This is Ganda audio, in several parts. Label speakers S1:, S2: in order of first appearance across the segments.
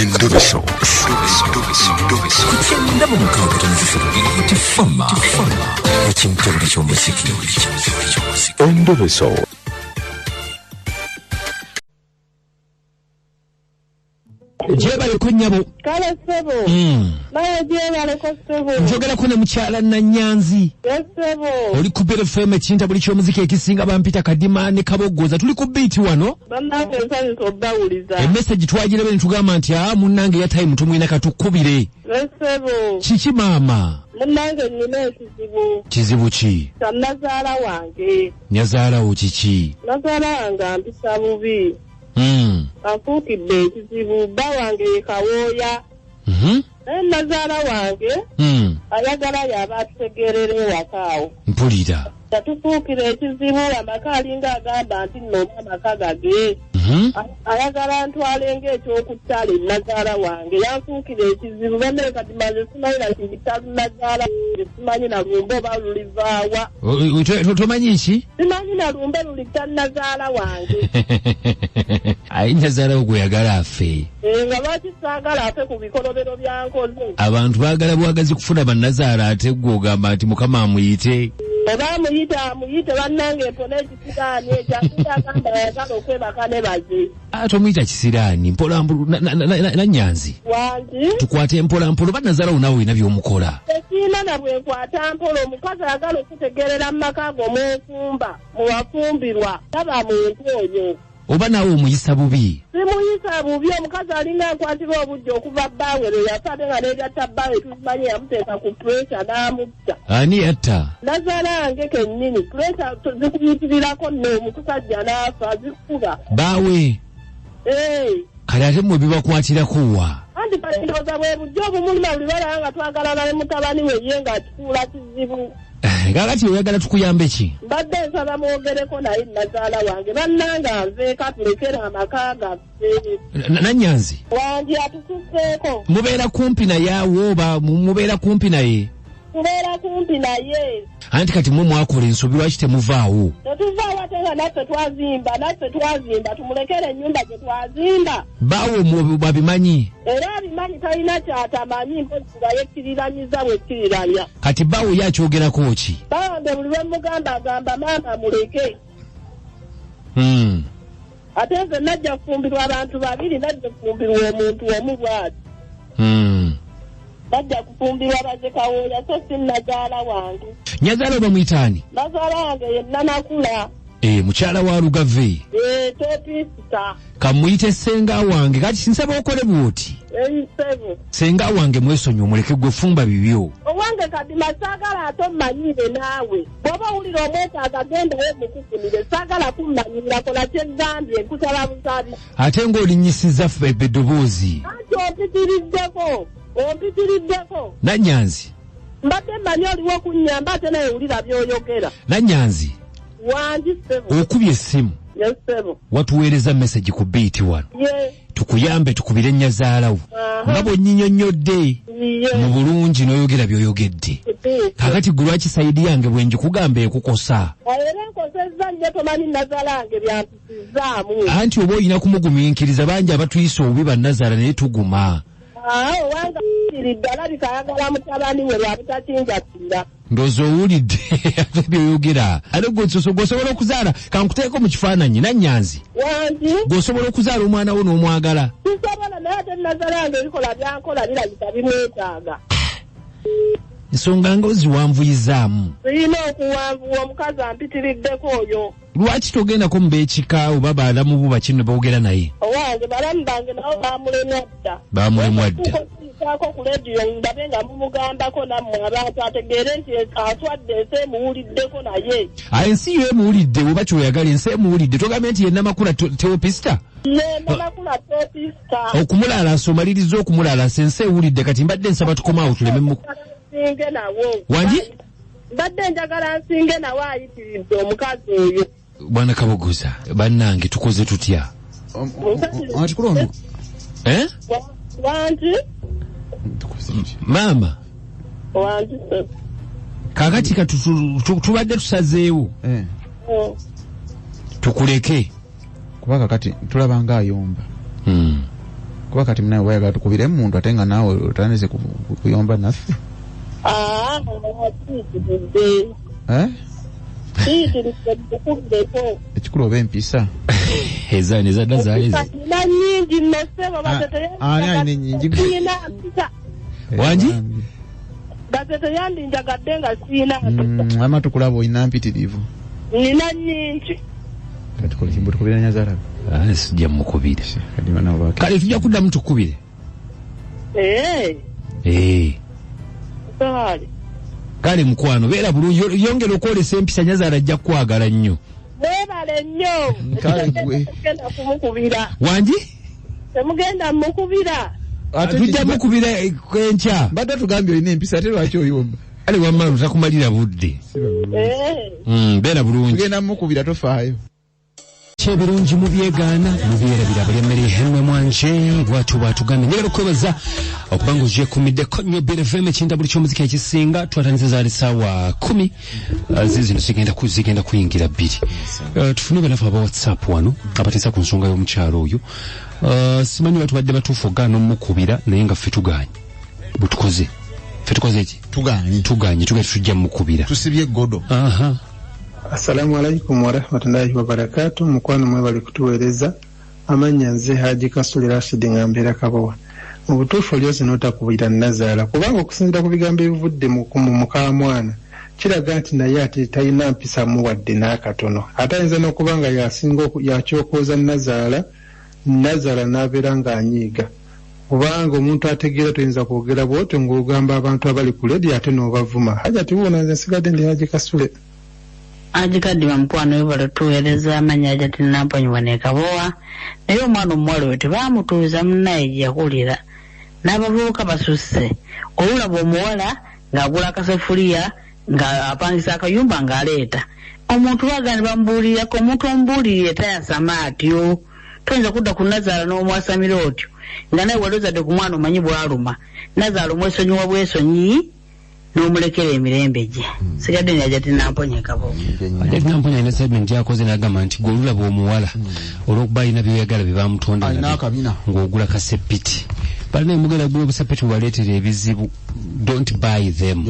S1: Endobeso.
S2: Ku 96.3 Tifama ekimtebule ky'omuziki.
S1: Endobeso.
S3: Gyebaleko nnyabo.
S4: Kale ssebo. Nawe gyebaleko ssebo.
S3: Njogerako ne mukyala Nanyanzi.
S4: Yes ssebo.
S3: Oli ku Beat FM ekintabuli ky'omuziki ekisinga, bampita Kadima ne Kaboggoza, tuli ku beat wano.
S4: Bannange nsanyusa obbawuliza.
S3: Emessage twagirabe ne tugamba nti aa munnange ya time tumwina katukkubire.
S4: Yes ssebo.
S3: Kiki maama?
S4: Munnange nnina ekizibu.
S3: Kizibu ki?
S4: Kya nnazaala wange.
S3: Nyazaalawo kiki?
S4: Nnazaala wange ampisa bubi. Anfuukidde ekizibu, bba wange ye Kawooya. Naye nnazaala wange ayagala y'aba atutegeerera ewaka awo.
S3: Mpulira.
S4: Yatufuukira ekizibu, amaka alinga agamba nti nno oba amaka gage. Ayagala ntwale ng'ekyokuttale nnazaala wange. Yanfuukira ekizibu, bannange kati maze simanyi na kiyita nnazaala wange, simanyi na lumbe oba lulivaawa.
S3: Tomanyi ki?
S4: Simanyi na lumbe lulitta nnazaala wange.
S3: Ayi nnazaala wo gwe yagala afe.
S4: Nga lwaki saagala afe ku bikolobero bya nkoze?
S3: Abantu baagala bwagazi kufuna bannazaala, ate ggwe ogamba nti Mukama amuyite.
S4: Oba amuyite amuyite, bannange mpone ekisiraani ekyo, ate agamba ayagala okwebaka ne baze.
S3: Tomuyita kisiraani, mpola Nanyanzi.
S4: Wangi?
S3: Tukwate mpola mpola, oba nnazaala wo naawe olina by'omukola.
S4: Tekiina na bwe nkwata mpola, omukazi ayagala okutegeerera mu maka go mw'ofumba, mwe wafumbirwa, taba muntu oyo.
S3: Oba naawe omuyisa bubi?
S4: Simuyisa bubi, omukazi alinga ankwatirwa obujja okuva bbaawe lwe yafa, ate nga n'ebyatta bbaawe tubimanyi, yamuteeka ku puresha n'amutta.
S3: Ani yatta?
S4: Nnazaala wange kennyini, puresha zikuyitirirako nno omusajja n'afa, zikuba.
S3: Bbaawe? Kale ate mmwe bibakwatirako wa?
S4: Anti kati ndowooza bwe bujja obumuluma buli balaba nga twagalana ne mutabani we ye ng'akituula kizibu.
S3: Kaakati oyagala tukuyambe ki?
S4: Mbadde nsaba mwogereko naye nnazaala wange, bannange anveeko atulekere amaka gaffe.
S3: Nanyanzi.
S4: Wangi atususseeko.
S3: Mubeera kumpi naye awo oba mubeera kumpi naye?
S4: Tubeera kumpi naye.
S3: Anti kati mmwe mwakola ensobi, lwaki temuvaawo?
S4: Tetuvaawo ate nga naffe twazimba, naffe twazimba, tumulekere ennyumba gye twazimba.
S3: Baawo babimanyi?
S4: Era abimanyi, talina ky'atamanyi, mpozzi nga yekkiriranyiza bwekkiriranya.
S3: Kati baawo ye akyogerako ki?
S4: Baawange buli lwe mmugamba agamba maama muleke. Ate nze najja kufumbirwa abantu babiri, najja kufumbirwa omuntu omu bw'ati. Najja kufumbirwa baze Kawooya, so si nnazaala wange.
S3: Nyazaala oba muyita ani?
S4: Nnazaala wange ye Namakula.
S3: Mukyala wa Lugave.
S4: Topisita.
S3: Kamuyite ssenga wange, kati nsaba okole bw'oti.
S4: Ssebo.
S3: Ssenga wange mwesonyiwe, omuleke gwe fumba bibyo.
S4: Owange Kadima saagala ate ommanyire naawe. Bw'oba owulira omwetaaga gendayo mukufunire, saagala kummanyirira, kola kye ngambye, nkusaba busabi.
S3: Ate ng'olinnyisizza ffe eddoboozi.
S4: Anti ompitiriddeko, ompitiriddeko.
S3: Nanyanzi.
S4: Mbadde mmanyi oliwo kunnyamba ate naye wulira by'oyogera.
S3: Nanyanzi.
S4: Wangi ssebo.
S3: Okubye essimu.
S4: Yes ssebo.
S3: Watuweereza message ku beat wano.
S4: Ye.
S3: Tukuyambe tukubire nnyazaalawo. Nga bw'onnyinyonnyodde mu bulungi n'oyogera by'oyogedde. Kaakati ggwe lwaki sayidi yange bwe ngikugamba ekukosa?
S4: Era enkosezza nnyo, tomanyi nnazaala wange byampisizaamu.
S3: Anti oba olina kumugumiikiriza, bangi abatuyisa obubi bannazaala naye tuguma.
S4: Owange ayitiridde, alabika ayagala mutabani we lwa butakinjatira.
S3: Ndowooza owulidde ate by'oyogera. Ate gwe osobola okuzaala, kankuteeko mu kifaananyi, Nanyanzi.
S4: Wangi?
S3: Gwe osobola okuzaala omwana wo n'omwagala?
S4: Sisobola, naye ate nnazaala wange ebikola byankola birabika bimwetaaga.
S3: Ensonga nga oziwanvuyizaamu.
S4: Sirina okuwanvuwa, omukazi ampitiriddeko oyo.
S3: Lwaki togendako mu b'ekika oba balamu bo baki ne boogera naye?
S4: Owange balamu bange nabo baamulemwa dda.
S3: Baamulemwa dda.
S4: Okutuusaako ku leediyo ndabe nga mumugambako nammwe abantu ategeere nti aswadde ensi emuwuliddeko naye.
S3: Ensi yo emuwulidde oba ky'oyagala, ensi emuwulidde. Togambye nti ye Namakula Teopisita?
S4: Ye Namakula Teopisita.
S3: Okumulaalasa omalirizza okumulaalasa, ensi ewulidde. Kati mbadde nsaba tukome awo tuleme mu-
S4: Nsinge nawo.
S3: Wangi?
S4: Mbadde njagala nsinge nawo ayitiridde omukazi oyo.
S3: Bwana Kabogoza, bannange tukoze tutya?
S4: Wangi?
S3: Maama.
S4: Wangi ssebo.
S3: Kaakati ka tubadde tusazeewo. Tukuleke.
S5: Kuba kakati tulaba ng'ayomba. Kuba kati munawe wayagala tukubire muntu ate nga naawe otandise kuyomba naffe. Ekikulu oba empisa
S3: ezadda zaalezi
S5: ani alina ennyingi
S3: wangi
S4: baze teyandinjagadde nga siina mpisa.
S5: Ama tukulaba olina mpitirivu.
S4: Nina nnyingi.
S5: Tukubira nyazaala.
S3: Sijja mukubira. Kale tujja kuddamu tukubire. Kale mukwano beera bulungi, yongera okwolesa empisa, nyazaala ajja kukwagala nnyo.
S4: Weebale nnyo.
S5: Kale gwe.
S4: Temugenda kumukubira.
S3: Wangi?
S4: Temugenda mukubira.
S3: Tujja mukubira enkya.
S5: Mbadde tugambye olina empisa ate lwaki oyomba?
S3: Kale wamma tutakumalira budde. Beera bulungi.
S5: Tugenda mukubira tofaayo.
S3: Ebirungi mubyegaana mubyerabira bali emmere Henry Mwanje bw'atyo bw'atugambye. Njagala okwebaza okubanga ogyekuumiddeko nnyo Beera FM ekintabuli ky'omuziki ekisinga. Twatandise zaali ssaawa 10 zino zigenda kuyingira 2. Tufune banafe aba WhatsApp wano abateesa ku nsonga y'omukyalo oyo. Simanyi batubadde batuufu ogaana omukubira naye nga ffe tugaanye. Bwe tukoze ffe tukoze ki?
S5: Tugaanye
S3: tujja mukubira.
S5: Tusibye eggodo.
S6: Assalamu alaikum warahmatullahi wabarakatuh. Mukwano mwebale kutuweereza. Amannya nze Haji Kasuli Rashid nga mbeera Kabowa. Mu butuufu olyozi n'otakubira nnazaala, kubanga okusinziira ku bigambo ebivudde mu mukaamwana kiraga nti naye ate talina mpisa muwadde n'akatono. Ate ayinza n'okuba nga yasinga yakyokooza nnazaala, nnazaala n'abeera ng'anyiiga. Kubanga omuntu ategeera toyinza kwogera bw'otyo ng'ogamba abantu abali ku leediyo ate n'obavuma. Haji ati wuuno nze nsigadde ndi Haji Kasule.
S7: Haji Kadima mukwano webale tuweereza. Amannya Hajati Namponyiwa ne Kabowa. Naye omwana omuwala oyo tebamutuuza munnaye gye yakulira. N'abavubuka basusse. Olulaba omuwala ng'agula akasefuliya ng'apangisa akayumba ng'aleeta. Omuntu baagala ne bamubuulirako, omuntu omubuulirire tayasama atyo. Toyinza kudda ku nnazaala n'omwasamira otyo. Nga naye wali ozadde ku mwana omanyi bw'aluma. Nnazaala omwesonyiwa bwesonyi n'omulekera emirembe gye. Sigadde ni Hajati Namponye Kabowa.
S3: Hajati Namponye alina statement gy'akoze n'agamba nti gwe olulaba omuwala olw'okuba alina by'oyagala bye bamutonda ng'ogula kasepiti. Balina mugenda gula obusepiti bubaleetera ebizibu. Don't buy them.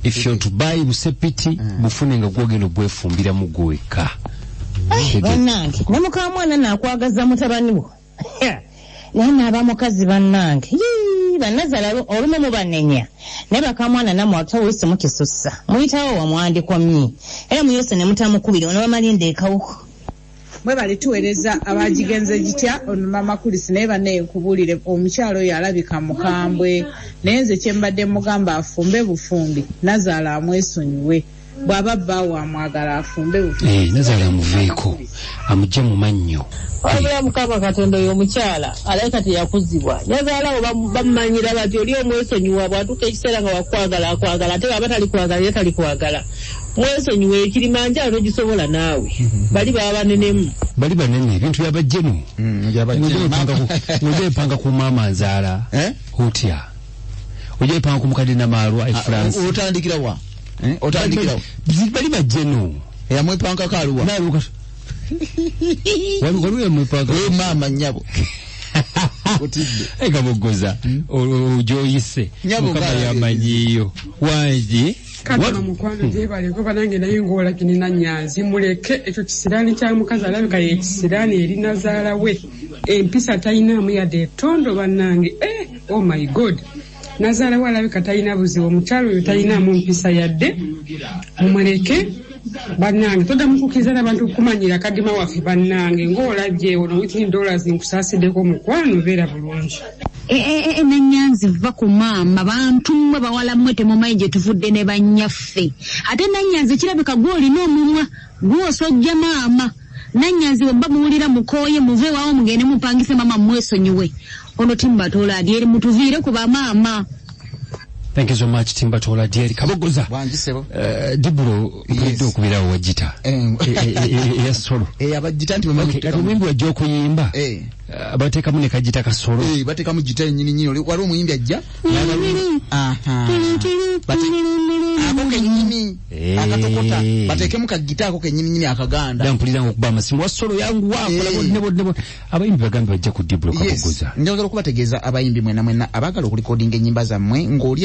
S3: If you're to buy busepiti bufune nga gwogenda obwefumbiramu gwe wekka.
S8: Bannange ne mukamwana naakwagaza mutabani wo. Naye naaba mukazi bannange. Bannazaala olumu mubanenya. Naye bakamwana nammwe ate oluusi mukisussa. Muyitawo wamwandikomye. Era muyose ne mutamukubira ono bamalinda ekawuko.
S9: Mwebale tuweereza abagigenze gitya ono mama Kulisi. Naye bannaye nkubuulire omukyalo oyo alabika mukambwe. Naye nze kye mbadde mugamba afumbe bufumbi, nazaala amwesonyiwe. Bw'aba bbaawe amwagala afumbe bufumbi.
S3: Nazaala amuveeko amugye mu mannyo.
S4: Wabula Mukama Katonda oyo omukyala alabika teyakuzibwa. Nyazaala wo bamumanyira bati oli omwesonyiwa bw'atuuka ekiseera nga wakwagala akwagala ate bw'aba talikwagala era talikwagala. Mwesonyiwe Kilimanjaro togisobola naawe. Bali baba banenemu.
S3: Bali banene ebintu byabajjemu. Ng'ogyepanga ku maama nzaala. Otya? Ogyepanga ku mukadde Namaalwa e France.
S5: Otandikira wa? Otandikira wa?
S3: Bali bajjenu.
S5: Eyamwepankako aluwa?
S3: Waliwo yamwepanga.
S5: Maama nnyabo. Otidde.
S3: Ekabogoza ogyoyise. Mukama yamanyiiyo. Wangi?
S10: Kadima mukwano gyebaleko banange naye ng'olabye nina Nyanzi muleke ekyo kisiraani kya mukazi alabika ye kisiraani eri nazaala we. Empisa talinaamu yadde ettondo bannange. Oh my God. Nazaala we alabika talina buzibu, omukyalo oyo talinaamu mpisa yadde. Mumuleke bannange toddamu kukkiriza n'abantu kukumanyira Kadima waffe bannange ng'olabye ono $18 nkusaasiddeko mukwano beera bulungi.
S11: Nanyanzi vva ku maama bantu mmwe bawala mmwe temumanyi gye tuvudde ne bannyaffe. Ate Nanyanzi kirabika gw'olina omumwa gw'osojja maama. Nanyanzi bwe mba muwulira mukooye muve waawo mugende mupangise maama mmwesonyiwe. Ono Timbatola Adyeri mutuviire ku bamaama.
S3: Thank you so much Timbatola Adyeri. Kabogoza.
S5: Wangisebo.
S3: Diburo mpulidde okubirawo wajita. Eya solo.
S5: Abajita nti bamanyi.
S3: Kati omuyimbi wajja okuyimba. Bateekamu ne kajita kasolo.
S5: Bateekamu gita yennyini nnyini. Waliwo omuyimbi ajja. Ako kennyini akatokota, bateekemu kagita ako kennyini akaganda.
S3: Mpulira okuba amasimu wasolo yangu wakola. Abayimbi bagambe bajja ku Diblo Kabogoza.
S5: Njagala okubategeeza abayimbi mwena mwena abaagala okulikodinga ennyimba zammwe ng'oli